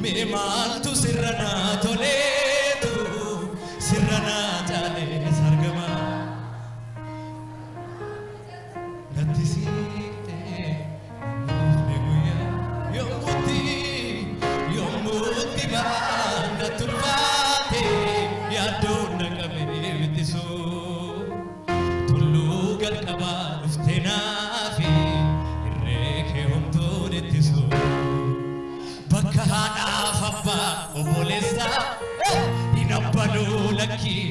Mee maaltu sirra naa toleetu sirra naa caalees argama. Natti siiqxee dhufne guyyaa yommutti yommutti ba'aan natti ulfaate yaaddoon na qabee bittisuu. Tulluu galqabaa dhuftee naafi irree kee homtuun ittisu. Bakka haadhaaf abbaa obboleessaa hin abbaluu lakkii.